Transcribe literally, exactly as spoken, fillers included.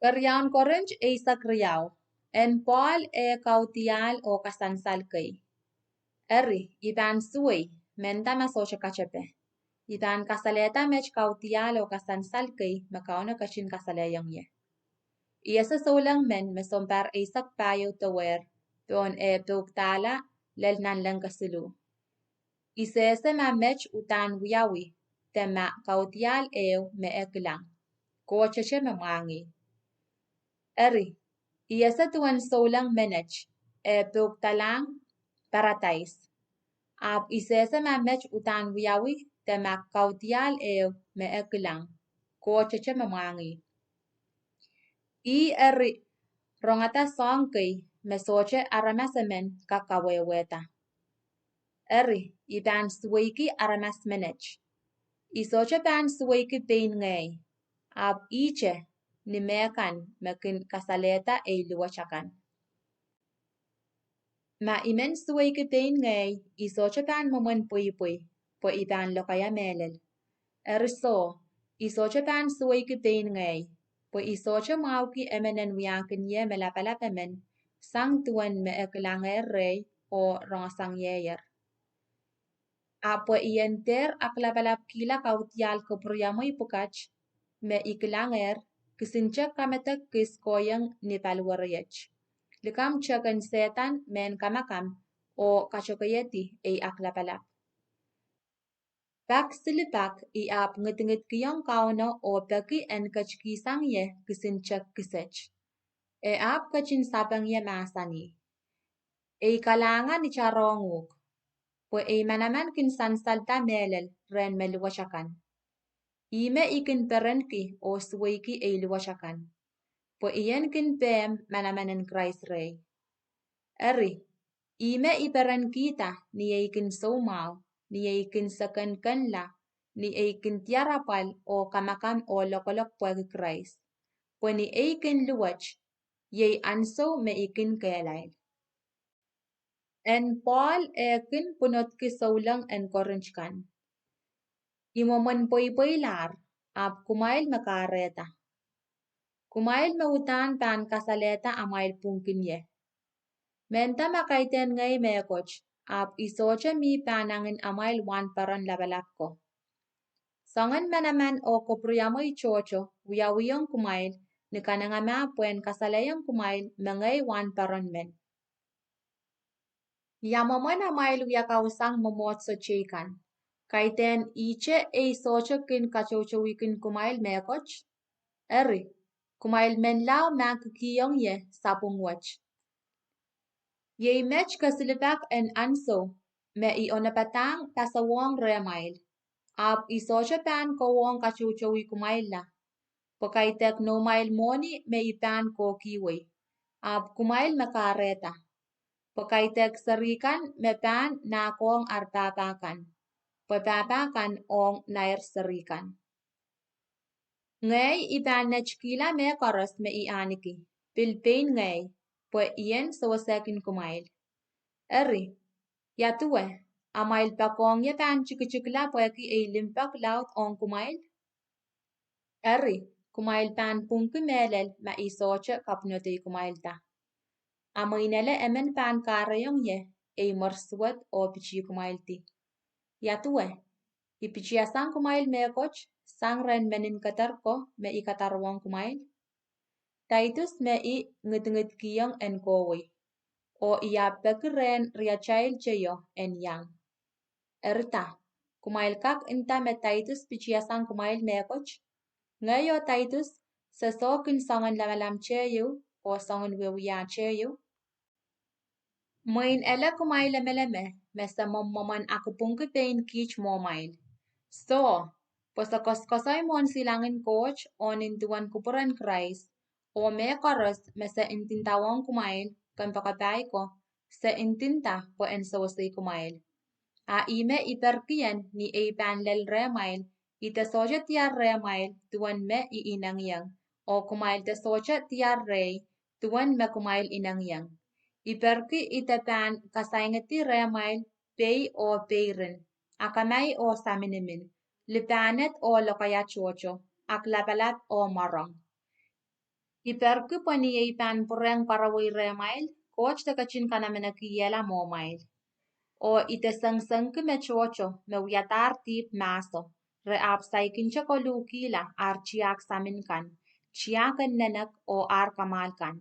Keriaun Korint eisek riau. En Pohl eh kaudiahl oh kasansal kei. Eri, I pahn suwei, menda ma sohte katepe. I pahn kasalehda met kaudiahl oh kasansal kei me Kauno ketin kasalehiong ie. I ese souleng men me sounpar eisek pahieu dowehr pohn eh poukihdahla lel nanleng kesiluh. I sehse ma met uhdahn wiawi, de ma kaudiahl ehu me e kilang, kohtete me mwahngih. Eri, I ese duwen souleng menet, eh poukihdalahng paradais. Ahpw I sehse ma met uhdahn wiawi, de ma kaudiahl ehu me e kilang, kohtete me mwahngih. I eri rongada soahng kei me sohte aramas emen kak kawehwehda. Eri, I pahn suweiki aramas menet. I sohte pahn suweiki pein ngehi, ahpw ihte ni mehkan me kin kasalehda ei luwet akan. Ma I men suweiki pein ngehi, I sohte pahn mwomwen pweipwei, pwe I pahn lokaia mehlel. Eri soh, I sohte pahn suweiki pein ngehi, pwe I sohte mwahuki emen en wiahkin ie me lapalap emen, sang duwen me e kilangehr rehi oh rongasangieier. Ahpw pwe I en dehr aklapalapkihla kaudiahl kapwuriamwei pwukat me I kilangehr, kisin tek kamedek kis kohieng ni paliwere iet, likamw teken Sehdan mehn kamakam, oh katokeiedi ei aklapalap. Pak silipak I ahpw ngidingidkihong Kauno oh peki en ketikihsang ie kisin tek kiset. E ahpw ketin sapeng ie mahsanih, ei kalahngan itarohng uhk, pwe ei manaman kin sansalda mehlel rehn me luwet akan. Ihme I kin perenki oh suweiki ei luwet akan, pwe I en kin pehm manaman en Krais rehi. Eri, ihme I perenkihda ni ei kin soumwahu, ni ei kin sekenkenla, ni ei kin diar apwal oh kamakam oh lokolok pwehki Krais, pwe ni ei kin luwet, iei ansou me I kin kehlail. En Pohl eh kin pwunodki souleng en Korint kan. I mwomwen pweipweilahr, ahpw kumwail me kahrehda. Kumwail me uhdahn pahn kasalehda amwail pwungkin ie. Menda ma kaidehn ngehi mehkot, ahpw I sohte mi pahnangin amwail wahnpoaron lapalap ko. Soangen manaman oh kapwuriamwei tohto wiawiong kumwail ni kanengamah pwehn kasalehiong kumwail me ngehi wahnpoaron men. Ia mwomwen amwail wia kausang mwomwohdiso teikan? Kaidehn ihte ei sohte kin katoutouwihkin kumwail mehkot? Eri, kumwail menlau mahkikihong ie sapwung wet. Iei met kesilipak en ansou me I onopadahng pasawohng rehmwail, ahpw I sohte pahn kowohng katoutouwi kumwailla, pwe kaidehk noumwail mwohni me I pahn kohkihwei, ahpw kumwail me kahrehda. Pwe kaidehk seri kan me pahn nahkohng ar pahpa kan, pwe pahpa kan ong nair seri kan. Ngehi I pahn netikihla mehkoaros me I ahniki, pil pein ngehi, pwe I en sewesehkin kumwail. Eri, ia duwe, amwail poakohng ie pahn tikitikla pwehki ei limpoak laud ong kumwail? Eri, kumwail pahn pwungki mehlel ma I sohte kapwunodeikumwailda. Amweinele emen pahn kahrehiong ie ei mwersuwed oh pitihkumwaildi. Ia duwe, I pitiasang kumwail mehkot sang rehn meninkeder ko me I kadarowohng kumwail? Taitus me I ngidingidkihong en kohwei, oh I ahpw peki rehn riatail teio en iang. Erida, kumwail kak nda me Taitus pitiasang kumwail mehkot? Ngehi oh Taitus, se soh kin soangen lamalam teieu oh soangen wiewia teieu? Mwein ele kumwail emeleme me se mwomwomwen akupwungki pein kiht mwohmwail. Soh, pwe se koasoakoasoi mwohn silangin Koht oh nin duwen kupwuren Krais, oh mehkoaros me se ndindawohng kumwail, kompoakepahi ko, se ndinda pwe en sewesei kumwail. A ihme I perkien ni ei pahn lel rehmwail, I de sohte diar rehmwail duwen me I inengieng, oh kumwail de sohte diar rehi duwen me kumwail inengieng. I perki I de pahn kasaingedi rehmwail pei oh peirin, akamai oh saminimin, lipahned oh lokaia tohto, aklapalap oh mworong. I perki pwe ni ei pahn pwurehng pwarewei rehmwail, Koht de ketin kanamenekihiela mwohmwail. Oh I de sengisengki me tohto me wiadahr dihp mahso, re ahpw saikinte koluhkihla ar tiahk samin kan, tiahk en nenek oh ar kamwahl kan.